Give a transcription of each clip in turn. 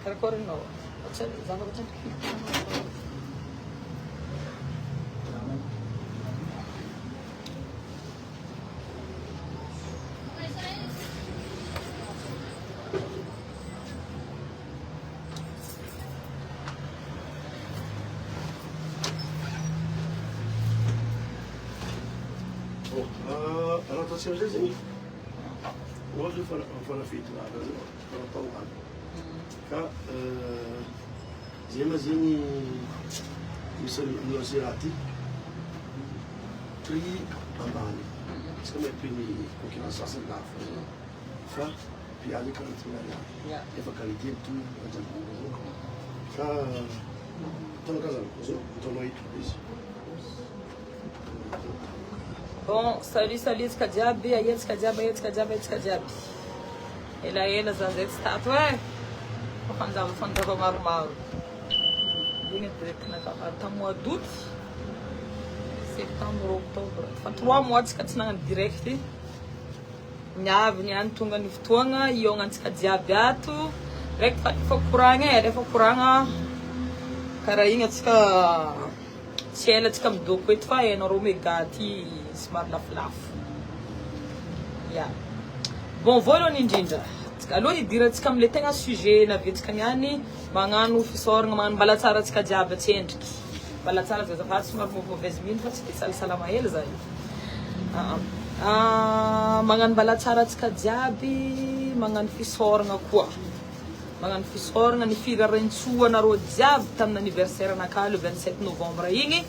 Karakory anao? Ohatrany zavatra ohatrany Bon, raha ataontsika amizay zegny, ohatra hoe fanafody fanatao any. Ka zay ma zegny misy mi-lancer raha ty, prix ambany. Tsika mahay prix ny concurrence sasany lafo fa prix azy 40 000 ariary. Efa qualité mitovy raha jiaby Fa ataonao karazana zao, ataonao eto izy. Bon, salut salut tsika jiaby, aia tsika jiaby, aia tsika jiaby, aia tsika jiaby. Elaela za zay tsy tato e. Fa fanjava fanjava maromaro. Igny direct naka tamin'ny mois d'août, septembre, octobre. Fa 3 mois tsika tsy nagnano direct. Niavy niany tonga ny fotoagna hihaognantsika jiaby ato. Raiky fa efa koragna e, rehefa koragna karaha igny atsika tsy ela atsika midoko eto fa hainareo mega ty somary lafolafo. Ya. Bon voalohany indrindra, aloha hidirantsika amle tegna sujet naviantsika niany, magnano fisaoragna magnano mbala tsara antsika jiaby atsendriky. Mbala tsara azafady somary mauvaise mine fa tsy de salasalama hely za io. Aa magnano mbala tsara antsika jiaby, magnano fisaoragna koa. Magnano fisaoragna ny firarintsoa anareo jiaby tamin'ny anniversaire anakahy le 27 novembre igny.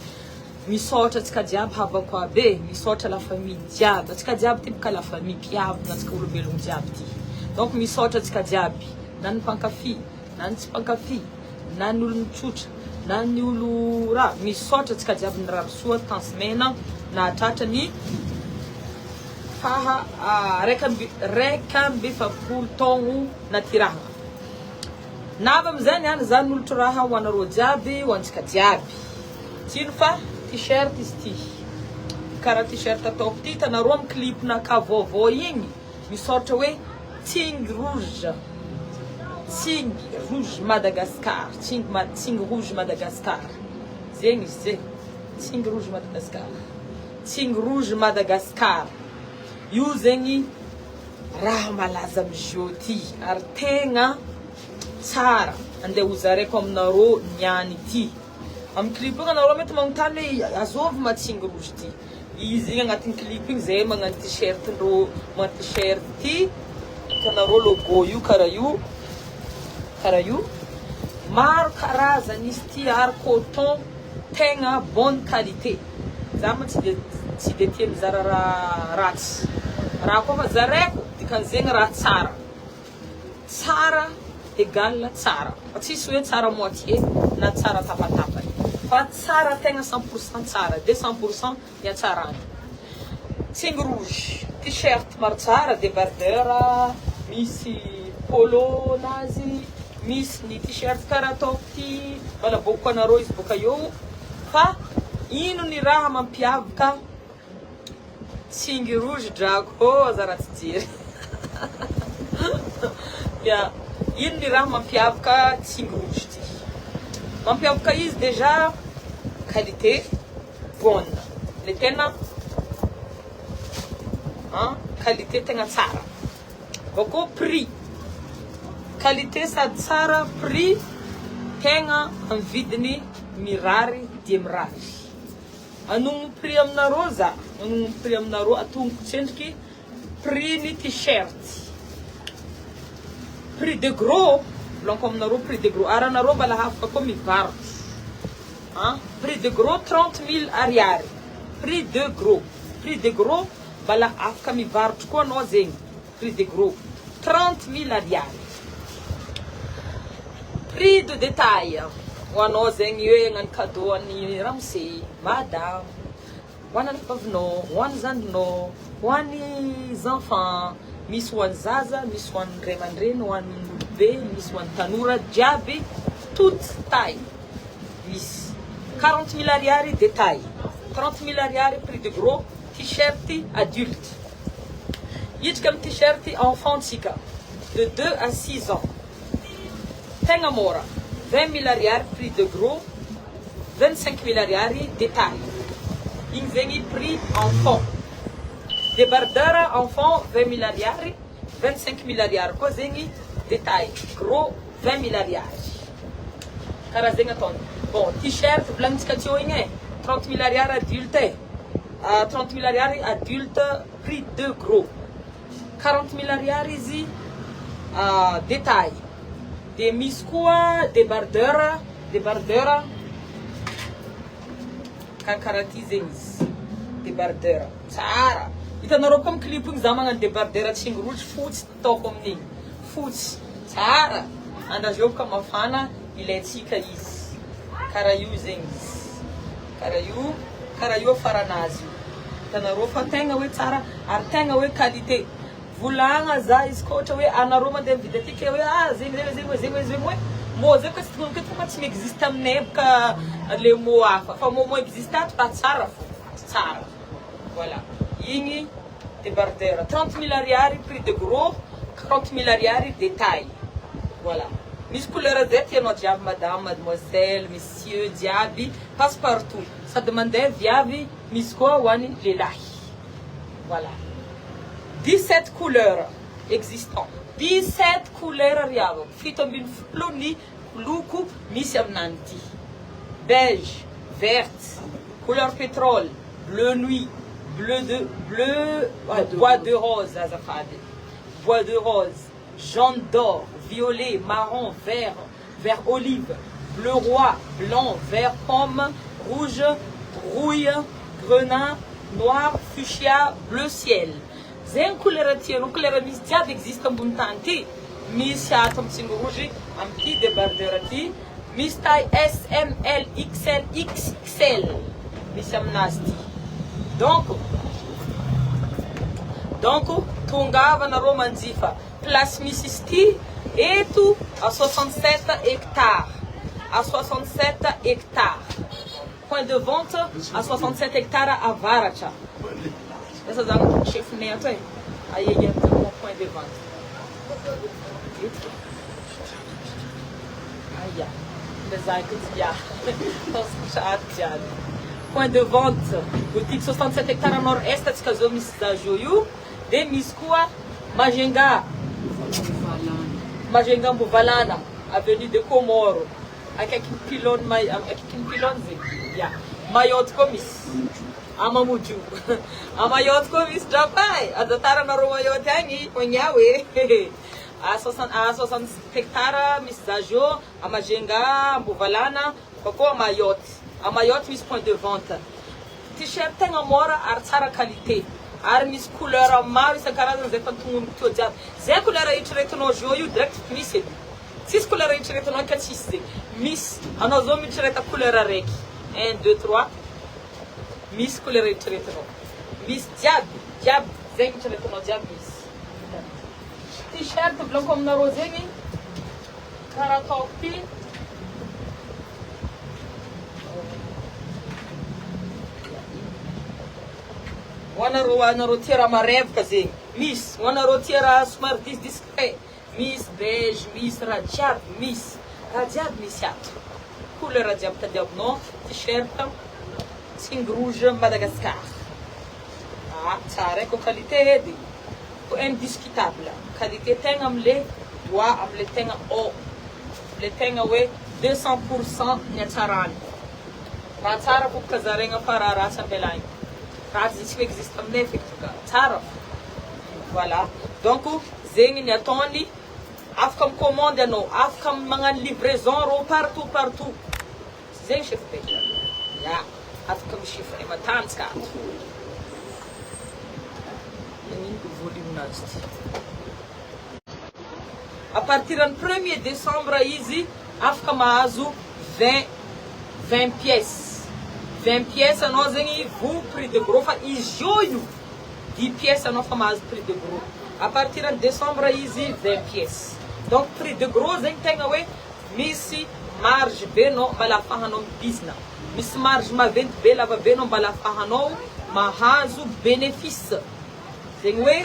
Misaotra antsika jiaby havako aby e, misaotra la famille jiaby. Antsika jiaby ty boka la famille, mpihavana antsika olombelogno jiaby ty. Donc misaotra antsika jiaby, na ny mpankafy, na ny tsy mpankafy, na ny olo tsotra, na ny olo raha. Misaotra antsika jiaby nirary soa tansemena nahatratra ny faha 41 taogno natirahana. Navy amizay niany za nolotro raha ho anareo jiaby, ho antsika jiaby. Tsy ino fa t-shirt izy ty. Karaha t-shirt ataoko ty, hitanareo amin'ny clip naka vaovao igny, misoratra hoe Tsingy Rouge. Tsingy Rouge Madagascar. Tsingy, Tsingy Rouge Madagascar. Zegny izy ze. Tsingy Rouge Madagascar. Tsingy Rouge Madagascar. Io zegny raha malaza amin'ny jeu ty ary tegna tsara. Andeha hozaraiko aminareo niany ity. Amin'ny clip igny anareo mety magnontany hoe azovy ma Tsingy Rouge ty. Izy igny agnatin'ny clip igny zay magnano t-shirt ndreo magnano t-shirt ty. Hitanareo logo io karaha io. Karaha io. Maro karazany izy ty ary coton tegna bonne qualité. Za moa tsy de tsy de tia mizara raha ratsy. Raha koa fa zaraiko dikan'izegny raha tsara. Tsara égal tsara. Fa tsisy hoe tsara moitié na tsara tapatapany. Fa tsara tegna 100% tsara, 200% ny hatsarany. Tsingy rouge, t-shirt maro tsara, débardeur, misy polo nazy, misy ny t-shirt karaha ataoko ty, mbola aboakako anareo izy boka eo. Fa ino ny raha mampiavaka Tsingy rouge drako ô aza ratsy jery. Ya, ino ny raha mampiavaka tsingy rouge ty? Mampiavaka izy déjà qualité bonne, le tena an qualité tegna tsara. Bakeo prix, qualité sady tsara prix tegna amin'ny vidiny mirary dia mirary. Anogno prix aminareo za, anogno prix aminareo atonoko tsendriky prix ny t-shirt. Prix de gros, volaniko aminareo prix de gros, ary anareo mbala afaka koa mivarotro. An, prix de gros 30 000 ariary, prix de gros, prix de gros mbala afaka mivarotro koa anao zegny, prix de gros 30 000 ariary. Prix de détail ho anao zegny hoe hagnano cadeau an'i ramose, madame, ho an'ny anakavinao, ho an'ny zandrinao, ho an'ny enfants, misy ho an'ny zaza, misy ho an'ny ray aman-dreny, ho an'ny olobe, misy ho an'ny tanora jiaby, toute taille misy. 40 000 ariary détail, 30 000 ariary prix de gros t-shirt adulte. Hidrika amin'ny t-shirt enfant tsika de 2 à 6 ans. Tegna mora, 20 000 ariary prix de gros, 25 000 ariary détail. Igny zegny prix enfant. Débardeur enfant 20 000 ariary, 25 000 ariary koa zegny détail. Gros 20 000 ariary. Karaha zegny ataony. Bon, t-shirt volagnitsika teo igny e, 30 000 ariary adulte e. 30 000 ariary adulte prix de gros. 40 000 ariary izy détail. De misy koa débardeur karakaraha ty zegny izy. Débardeur tsara. Hitanareo koa amy clip igny za magnano débardeur tsingy rouge fotsy ataoko amin'igny. Fotsy tsara. Andrazeo boka mafana ilaitsika izy. Karaha io zegny izy. Karaha io faranazy io. Hitanareo fa tegna hoe tsara ary tegna hoe qualité. Volagna za izy koa ohatra hoe anareo mandeha mividy aty ke hoe ah zegny zegny zegny zegny zegny hoe mot zay ka tsy tonga fa tsy mi-existe aminay boka le mot hafa fa mot mot existe ato fa tsara fo tsara. Voilà. Igny débardeur 30 000 ariary prix de gros, 40 000 ariary détail. Voilà. Misy couleur zay tianao jiaby, madame, mademoiselle, monsieur jiaby, passe partout. Sady mandeha viavy, misy koa ho an'ny lehilahy. Voilà. 17 couleurs existants. 17 couleurs ry havako. 17 ny loko misy aminany ty. Beige, verte, couleur pétrole, bleu nuit, bleu de bleu, ouais, bois de rose azafady. Bois de rose, jaune d'or, violet, marron, vert, vert olive, bleu roi, blanc, vert pomme, rouge, rouille, grenat, noir, fuchsia, bleu ciel. Zegny couleur tianao, couleur misy jiaby existe ambony tany ty. Misy ato amin'ny Tsingy Rouge amin'ity débardeur ty. Misy taille S, M, L, XL, XXL. Misy aminazy ty. Donc tongava nareo manjifa. Place misy izy ty eto à 67 hectares. À 67 hectares. Point de vente à 67 hectares avaratra. Asa zany chefinay ato e. Aia point de vente. Eto. Aia. Ndazako tsy ya. Taosy jiaby. Point de vente boutique 67 hectares nord est atsika zao misy zajo io. De misy koa Majunga. Majunga Ambovalana, avenue de Comores. Akaiky pylône may akaiky pylône zegny. Ya. Mayotte koa misy. A Mamoudjou. A Mayotte koa misy drapay. Azatarana Mayotte agny, ogna hoe. A 60 à 60 hectares misy zajo a Majunga, Ambovalana, koa Mayotte. A Mayotte misy point de vente. T-shirt tegna mora ary tsara qualité. Ary misy couleur maro isan-karazany zay fantognoniko teo jiaby. Zay couleur eritreretinao zao io direct misy edy. Tsisy couleur eritreretinao ka tsisy zegny. Misy. Anao zao mieritrereta couleur araiky. 1 2 3 misy couleur eritreretinao. Misy jiaby, jiaby zegny eritreretinao jiaby misy. T-shirt volaniko aminareo zegny karaha ataoko ty. Ho anareo tia raha marevaka zegny misy, ho anareo tia raha somary disdiscret misy, beige misy, raha jiaby misy, raha jiaby misy ato. Couleur jiaby tadiavinao, t-shirt Tsingy Rouge Madagascar. Ah, tsara e, ko qualité edy. Ko indiscutable. Qualité tegna amle doigt amle tegna haut. Le tegna hoe 200% ny hatsarany. Raha tsara ko kazaraigna fa raha ratsy ambelagny. Ratsy izy tsy existe aminay feky tonga. Tsara. Voilà. Donc zegny ny ataony, afaka micommande anao, afaka magnano livraison rô partout partout. Zegny chef be. Ya, afaka michiffre matanjaka ato. Nagnino volume-nazy ty? À partir ny 1er décembre izy afaka mahazo 20 pièces. 20 pièces anao zegny vo prix de gros, fa izy io 10 pièces anao fa mahazo prix de gros. À partir ny décembre izy 20 pièces. Donc prix de gros zegny tegna hoe misy marge be anao mbala afahanao mibizina. Misy marge maventy be lava be anao mbala afahanao mahazo bénéfice. Zegny hoe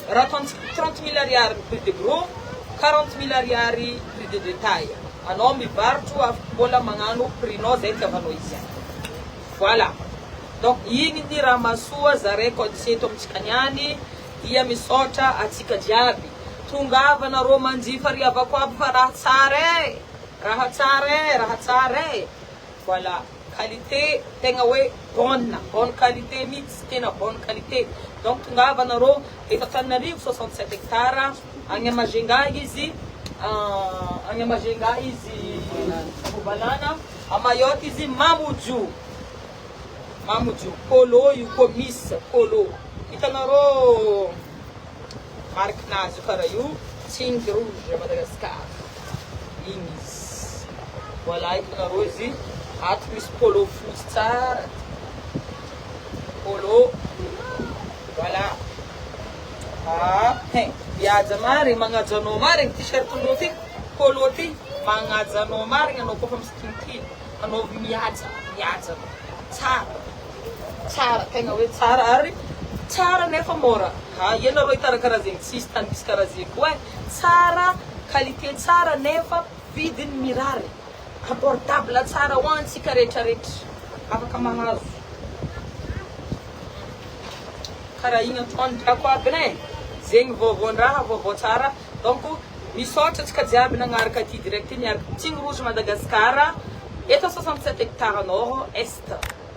raha ataontsika 30 000 ariary ny prix de gros, 40 000 ariary prix. prix de detail. Anao mivarotro afaka mbola magnano prix-nao zay itiavanao izy any. Voilà. Donc igny ny raha mahasoa zare code eto amintsika niany dia misaotra atsika jiaby. Tongava nareo manjifa ry havako aby fa raha tsara e! Raha tsara e! Raha tsara e! Voilà. Qualité tegna hoe bonne, bonne qualité mihitsy, tena bonne qualité. Donc tongava nareo eto Antananarivo 67 hectares, agny Majunga izy, agny Majunga izy Ambohibalana, à Mayotte izy Mamoudzou. Mamoudzou, polo io koa misy polo. Hitanareo marque-nazy io karaha io, Tsingy Rouge Madagascar. Igny izy. Voilà, hitanareo izy. Ato misy polo fotsy tsara. Polo. Voilà. Ah, hein. Mihaja marigny, magnaja anao marigny t-shirt-nao ty, polo ty, magnaja anao marigny anao koa fa misikiniky. Anaovy mihaja, mihaja anao. Tsara. Tsara, tegna hoe tsara ary tsara nefa mora. Ha, ianareo hitara karaha zegny, tsisy tany misy karaha zegny koa e. Tsara, qualité tsara nefa vidiny mirary. Abordable tsara ho antsika rehetrarehetra. Afaka mahazo. Karaha igny ataony drako aby ne. Zegny vaovaon-draha, vaovao tsara. Donc misaotra antsika jiaby nagnaraka ty direct ty niaraka Tsingy Rouge Madagascar eto 67 hectares nord est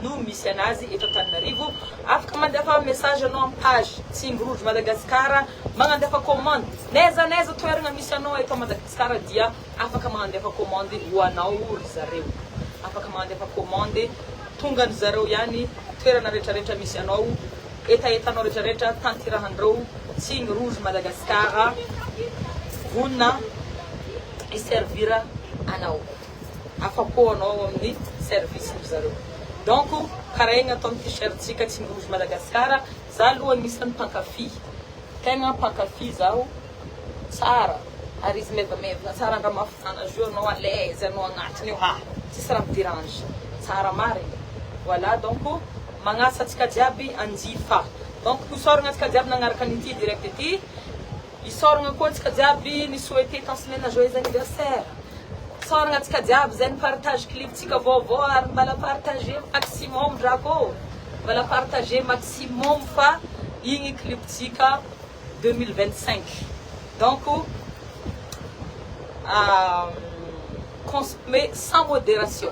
no misy anazy eto Antananarivo. Afaka mandefa message anao amin'ny page Tsingy Rouge Madagascar, magnandefa commande. N'aiza n'aiza toerana misy anao eto Madagascar dia afaka magnandefa commande ho anao ry zareo. Afaka magnandefa commande tonga ny zareo ihany toerana rehetrarehetra misy anao, hetahetanao rehetrarehetra tantirahandreo Tsingy Rouge Madagascar vonona hi-servir anao. Afa-po anao amin'ny service ry zareo. Donc karaha igny ataon'ny t-shirt-tsika Tsingy Rouge Madagascar, za aloha agnisan'ny mpankafy, tegna mpankafy zaho, tsara ary izy maivamaivana tsara ndra mafana jour anao à l'aise anao agnatiny eo ha tsisy raha mi-derange, tsara marigny. Voilà donc magnasa antsika jiaby hanjifa. Donc isaoragna antsika jiaby nagnaraka an'ity direct ity. Isaoragna koa antsika jiaby ni-souhaiter Tansilena joyeux anniversaire. Isaoragna antsika jiaby zay ni-partage clip-tsika vaovao ary mbala partager maximum drako. Mbala partager maximum fa igny clip-tsika 2025. Donc consommer sans modération.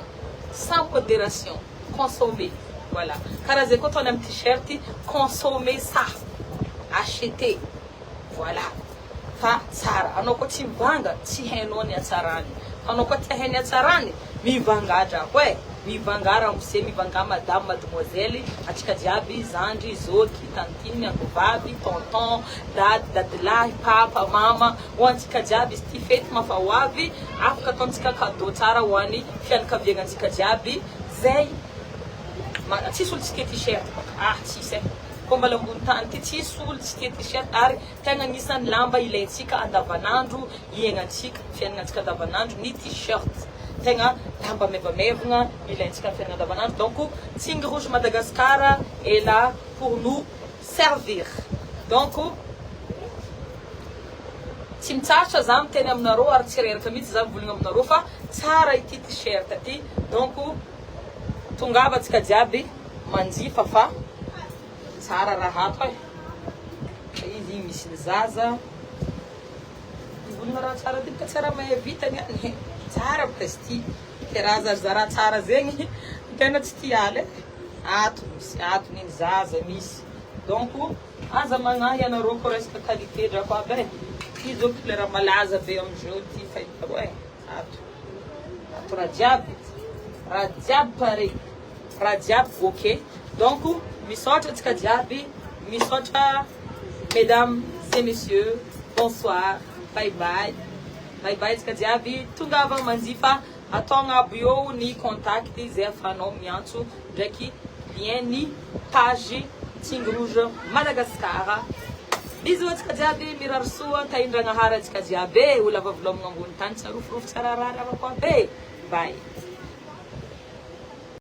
Sans modération. Consommer. Voilà. Karaha zay koa ataony amin'ny t-shirt, consommer ça. Acheter. Voilà. Fa tsara. Anao koa tsy mivanga, tsy hainao ny hatsarany. Fa anao koa tia hahay ny hatsarany, mivanga drako e. Mivanga ramose, mivanga madame, mademoiselle, antsika jiaby, zandry, zoky, tantine, ankovavy, tonton, dady, dadilahy, papa, mama, ho antsika jiaby izy ity fety mafa ho avy, afaka ataontsika cadeau tsara ho an'ny fianakaviagnantsika jiaby, zay ma- tsisy olo tsy tia t-shirt baka, ah tsisy e, koa mbala ambony tany ty tsisy olo tsy tia t-shirt ary tegna agnisan'ny lamba ilaintsika andavanandro iaignantsika, fiaignantsika andavanandro ny t-shirt, tegna lamba maivamaivagna ilaintsika amin'ny fiaignana andavanandro, donc Tsingy Rouge Madagascar est là pour nous servir, donc tsy mitsahatra za miteny aminareo ary tsy reraka mihitsy za mivolagna aminareo fa tsara ity t-shirt ty, donc tongava antsika jiaby manjifa fa tsara raha ato e, fa izy igny misy ny zaza. Mivolagna raha tsara ty bôka tsy raha mahay vitany any. Tsara bôka izy ty. Ke raha zarazara tsara zegny tegna tsy tia ala e. Ato misy ato neny zaza misy. Donc aza magnahy anareo koa resaka qualité drako aby e. Ty zao couleur malaza be amizao ty fahitako e. Ato. Ato raha jiaby. Raha jiaby pare. Raha jiaby ok. Donc misaotra antsika jiaby. Misaotra mesdames et messieurs. Bonsoir. Bye bye. Bye bye antsika jiaby. Tongava manjifa atao agnabo eo ny contact izay ahafahanao miantso ndraiky lien ny page Tsingy Rouge Madagascar. Bisous antsika jiaby, mirary soa, tahindragnahary antsika jiaby e. Ho lava volomagna ambony tany, tsy arofirofy, tsy ararary avako aby e. Bye.